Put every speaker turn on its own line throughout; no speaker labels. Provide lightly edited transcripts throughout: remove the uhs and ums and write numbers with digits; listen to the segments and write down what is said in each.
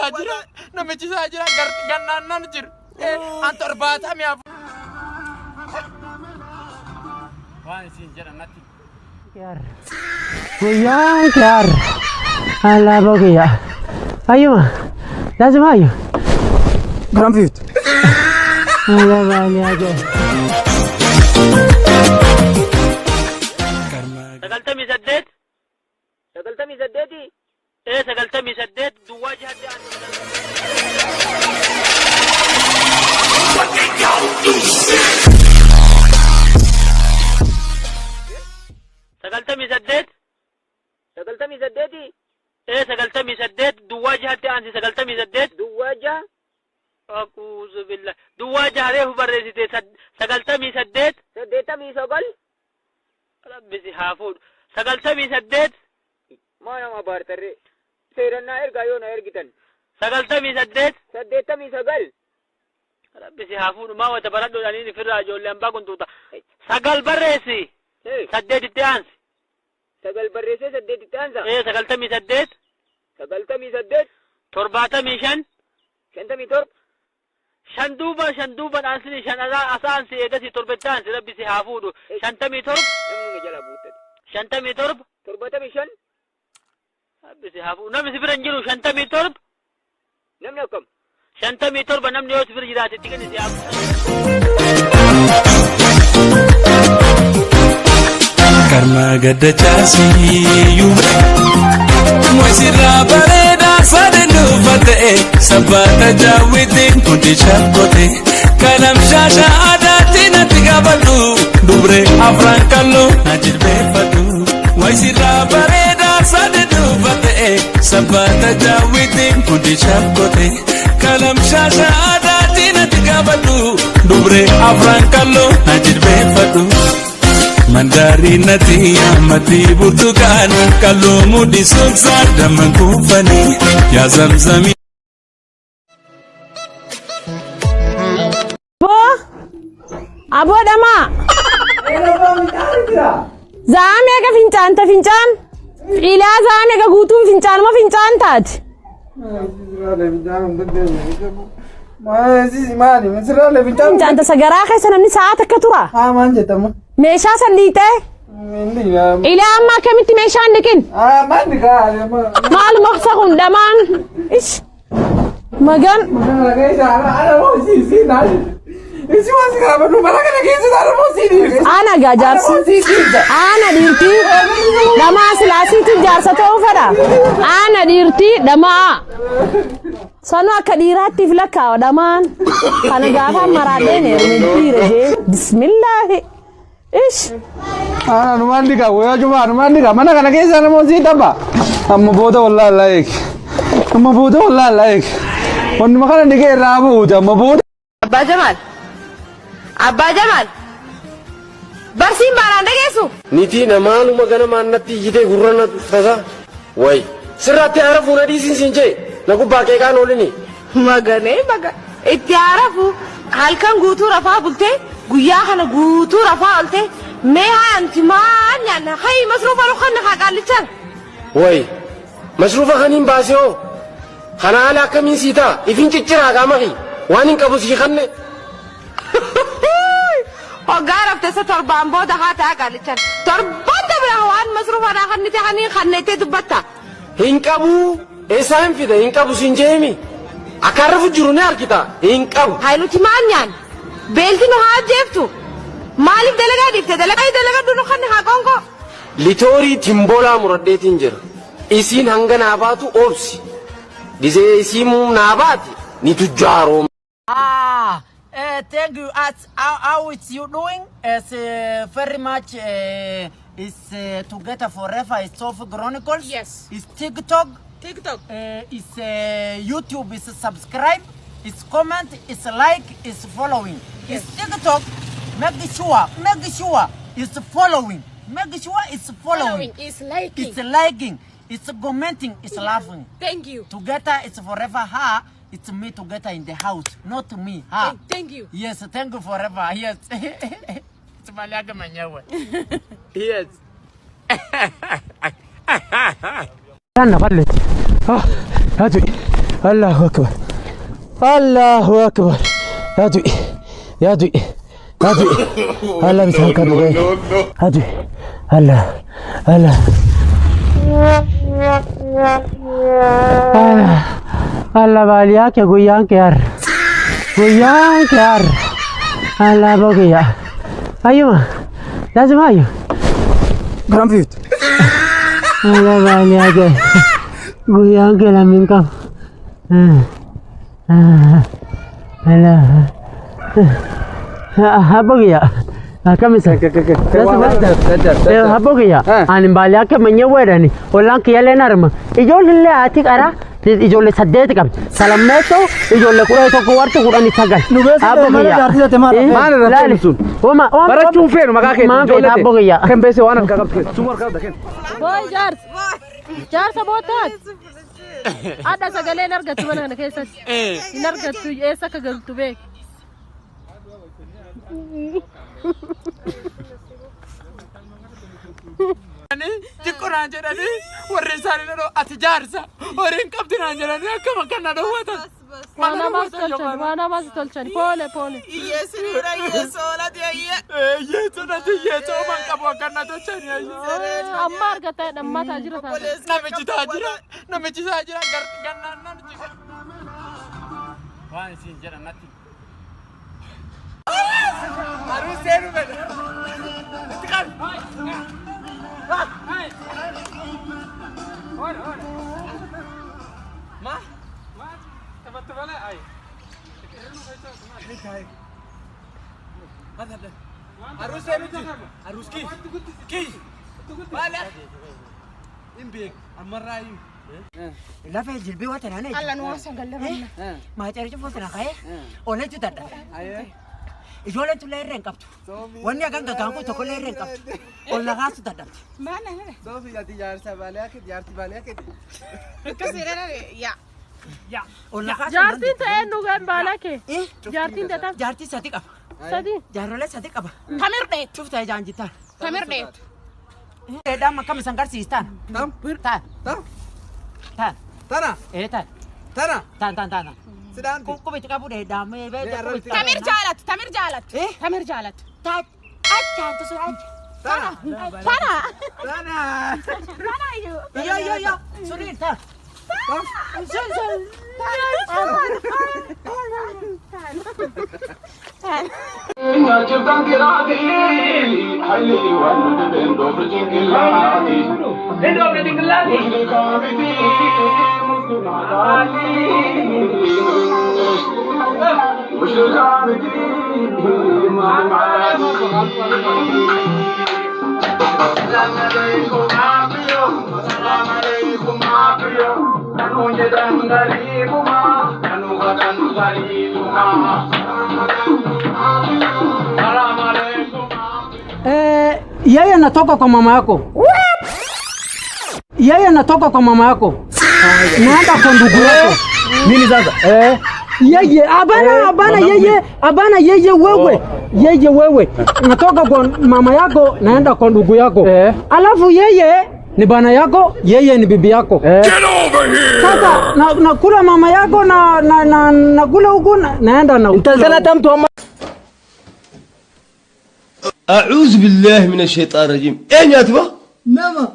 Namichisaa jira. Namichisaa jira. Gannaan jiru. An 74. Waan isin jedhan natti.
Guyyaan kiyaar. Alaabaa kiyya. Fayyuma. Laazima ayyo.
Gram 50.
Alaabaa ni ajaa.
98. 98. Ee 98 duwwaa jahatti 98. 98. Ee 98 duwwaa jahatti aansi 98 duwwaa jaha. Akuuzu billah. Duwwaa jaha reefu barreessite 98. 89. Rabbi si haa fuudhu. 98.
Maa nama baartarree? Seeran naa ergaa yoo na ergitan.
98.
89.
Rabbi si haa fuudhu. Maa wata baradhuudhaan ifirraa ijoollee hambaa kun tuuta. 9 barreessi. 8tti aansi.
9 barreessee 8tti aansa.
Ee 98.
98.
75.
57.
5 duuba 5 duuba aansini 5 asaansi eegasi 7tti aansi rabbi si haa fuudhu. 57.
Namni na jalaa buuttate.
57.
75.
Rabbi si haa fuudhu. Namni si bira hin jiru 57.
Namni akkam?
57 namni yoo si bira jiraate itti kenni si haa fuudhu.
Karma gadda caasiyyuu Moisirraa bareedaa sadeen uffatee sabbaata jaawwitiin hundi shakkote kalam shaasha aadaatti natti qabadhu dubree afran kalloo na jilbeeffadhu Moisirraa bareedaa sadeen uffatee sabbaata jaawwitiin hundi shakkote kalam shaasha aadaatti natti qabadhu dubree afran kalloo na jilbeeffadhu. Mandarinati amati burtukaan kalloo mudhi suuksaa damman kuufanii yaa zamzamii.
Aboo! Aboo dhamaa! Za'aa meeqa fincaanta fincaan? Ilaa za'aa meeqa guutuun fincaanuma fincaan taati? Fincaanta sagaraa keessa namni sa'aa takka tura. Meeshaa san dhiixee? Ilaa amma akkamitti meeshaan dhiqin? Maal maqsa kun dhamaan? Ish! Magan ana gaa jaarsi. Ana dhiirtii dhamaa silaasiitu jaarsa ta'uu fedha. Ana dhiirtii dhamaa. Sanuu akka dhiiraattiif lakkaawa dhamaan. Kana gaafa maraadheen heerume dhiira jee. Bismillaahi. Ish.
Ana numaan dhiqa guyyaa cufaa numaan dhiqa mana kana keessa nama sii tapha. Amma booda wallaahi laayik. Amma booda wallaahi laayik. Wannuma kana dhiqee irraa buute amma booda.
Abbaa Jamaal! Abbaa Jamaal! Barsiin baanaan dhageessu?
Niitii namaaluma ganamaan natti iyyitee gurra na tasa. Way sirraatti haara fuuna dhiisiin siin jee na gubbaa qeeqaan oolini.
Maganee maga itti haarafu halkan guutuu rafaa bultee guyyaa kana guutuu rafaa oltee mee haa anti maal nyaanna hayi masruufa lukkanna haa qaallichaan.
Way masruufa kaniin baasee hoo kana haala akkamiin sii ta'a ifin cicciraa qaama kiyya waan hin qabu sii kanne.
Hoggaa rafte isa torbaan booda haa ta'a qaallichaan. Torbaan dabra waan masruufa naa kannite kaniin kannettee dubbatta.
Hin qabu eessaa hin fida hin qabu siin jeemi akka har'a jiru ni argita hin qabu.
Hay nuti maal nyaanna? Beelti nu haa ajjeeftu. Maaliif dalagaa dhiifte? Dalagaa dalagadhu nu kanne haa qoonqoo.
Litoorii timbolaa muradheetiin jira. Isiin hanga naa baatu obsi. Gizee isiin naa baate ni tujjaaroo.
Ah, thank you. As, how is you doing? It's very much is together forever. It's Sophie Chronicles.
Yes.
It's TikTok.
TikTok.
It's YouTube. It's subscribe. It's comment. It's like. It's following. It's TikTok. Make sure. Make sure. It's following. Make sure it's following.
is liking.
It's liking. It's commenting. It's laughing.
Thank you.
Together it's forever. Her. It's me together in the house, not me. Her.
Thank you.
Yes, thank you forever. Yes. It's mali yake mwenyewe. Yes.
Kan na balleetti. Ah, haa tu'i. Allahu akbar. Allahu akbar. Yaa du'e. Yaa du'e. Yaa du'e. Allah bishaan kan dhugee. Yaa du'e. Allah. Allah. Allah baaliyaa kee guyyaan kee har'a. Guyyaan kee har'a. Allah bogiyya. Ayyuma. Lazima ayyu.
Garam fiitu.
Allah baaliyaa kee. Guyyaan kee lammiin qabu. Allah. Abogiyya. Akkamisa? Abogiyya. Ani baaliyaa kee manyee weedhani. Ollaan kiyyaalee narma. Ijoollee haati qaraa. Ijoollee 8 qabdi. Salammeettoo ijoollee 11 wartu 19.
Nu beeksisa mana jaartii taate maal maal irra feenu sun? Barachuun feenu maqaa keetiin
Maan feeta abogiyya.
Kan beese waan harkaa qabdu keessa. Suma harkaa qabda kenna.
Booy jaarsa. Jaarsa bootaat. Adda sagalee hin argattu mana kana keessatti. Hin argattu eessa akka galtu beek.
Xiqqoo naan jedhanii warri isaanii na dhoo ati jaarsa horiin qabdi naan jedhanii akkama kan na dhowwatan.
Waan namaas tolchan waan namaas tolchan poole poole.
Hiyyeessiniidha hiyyeessoolati hayyee.
Hiyyeessoodhati hiyyeessoo man qabu akka na tolchanii hayyee.
Amma argataa dhammaa taajira taate.
Namichi taajira namichi taajira gannaan namichi. Waan isin jedhan natti. Aruu seenuu fedha. Itti qabi. Ma? Arus seenuti. Arus ki. Ki. Maali? Hin beeku. Ammarraa himu.
Lafa jilbii waa tanaan
Alla nu waan sagal lafanna.
Maacarii cufuu sana ka'ee oleetu dadhabe. Ijoolleen tullee irra hin qabdu. Wanni hagan gagaan kun tokkollee irra hin qabdu. Ol lagaasu dadhabde.
Maal na
Soofii ati jaarsa baalee akka jaarti baalee akka.
Akkasii yaa.
Ol lagaasu.
Jaartiin ta'ee nu gaan baala kee. Jaartiin ta'e
Jaartii sadi qaba.
sadi.
Jaarrolee sadi qaba.
Tamir dheet.
Cufta ijaan jittaan.
Tamir dheet.
Dheedhaan akkam isan garsiistaan.
Tam.
Taan.
Tam.
Taan.
Tana.
Ee taan.
Tana.
Taan taan taan.
Sidaan.
Qubiti qabu dheedhaan mee beektu.
Tamir jaalatu. Tamir jaalatu. Tamir jaalatu.
Taan. Achaan tusu acha.
Tana.
Tana.
Tana.
Tana iyyuu.
Iyo iyo iyo. Suriin taan.
Sun sun.
Yeye anatoka kwa mama yako. Yeye anatoka kwa mama yako. Naenda kwa ndugu yako.
Nini sasa?
Yeye abana abana yeye abana yeye wewe. Yeye wewe. Natoka kwa mama yako naenda kwa ndugu yako. Alafu yeye ni bwana yako, yeye ni bibi yako. Sasa na nakula mama yako na na na nakula huku naenda na
tamtu. أعوذ بالله من الشيطان الرجيم. إيه يا تبا؟
نما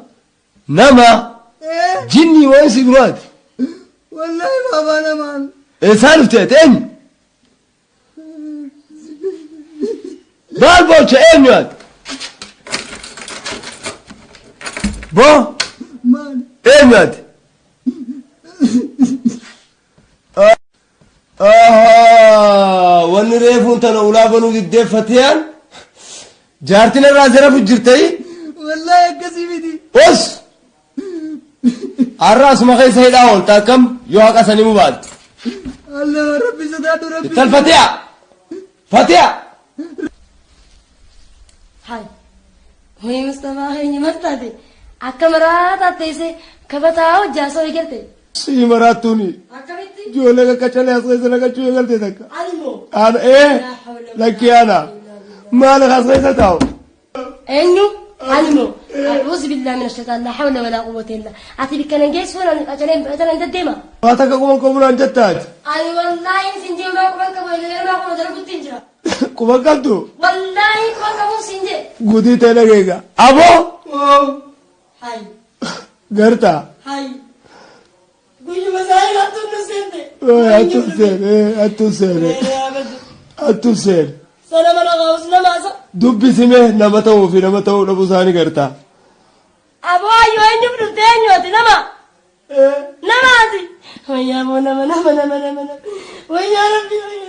نما
إيه
جني وين سيقرات؟
والله بابا نما
إيه سالفتت إيه؟ بالبوشة إيه يا بو؟
مان
إيه يا آه ونريفون تنولا بنو قد فتيان جارتنا الرازرة فجرتي
والله كسيبتي
بس الراس ما خيس هيدا أول تاكم يوهك أسني مباد
الله ربي سداد ربي
تل فتيا فتيا
هاي هوي مستمع هاي مرتادي أكمرات أتيسي كبتاو جاسو يقرتي
سي مراتوني
أكملتي
جو لك كچلي أسخيس لك شو يقرتي تك
ألمو
أنا إيه لك أنا ما لك أسخيس تاو
إنه Ani moo a'uuzu billaahi mina shaytaan laa hawla walaa quwwata illaa ati bikka nan geessu qacaleen deddeema.
Waa takka quban qabu naan jettaati.
Ani wallaahi sin jee maa quban qabu egaa maa quban dalagutti hin jira.
Quban qabdu?
Wallaahi quban qabu sin jee.
Gudii ta'e dhageega. Aboo!
Hay.
Gartaa.
Hay. Guyyuma isaa hattuun nu seente.
Hattuun seene hattuun seene hattuun seene.
Sana mana qaabus nama asa.
Dubbisime nama ta'uu fi nama ta'uu dhabuu isaanii gartaa.
Aboo ayyoo eenyuuf dhuftee eenyu ati nama? Nama ati. Wayyaa boo nama nama nama nama nama. Wayyaa rabbi wayyaa.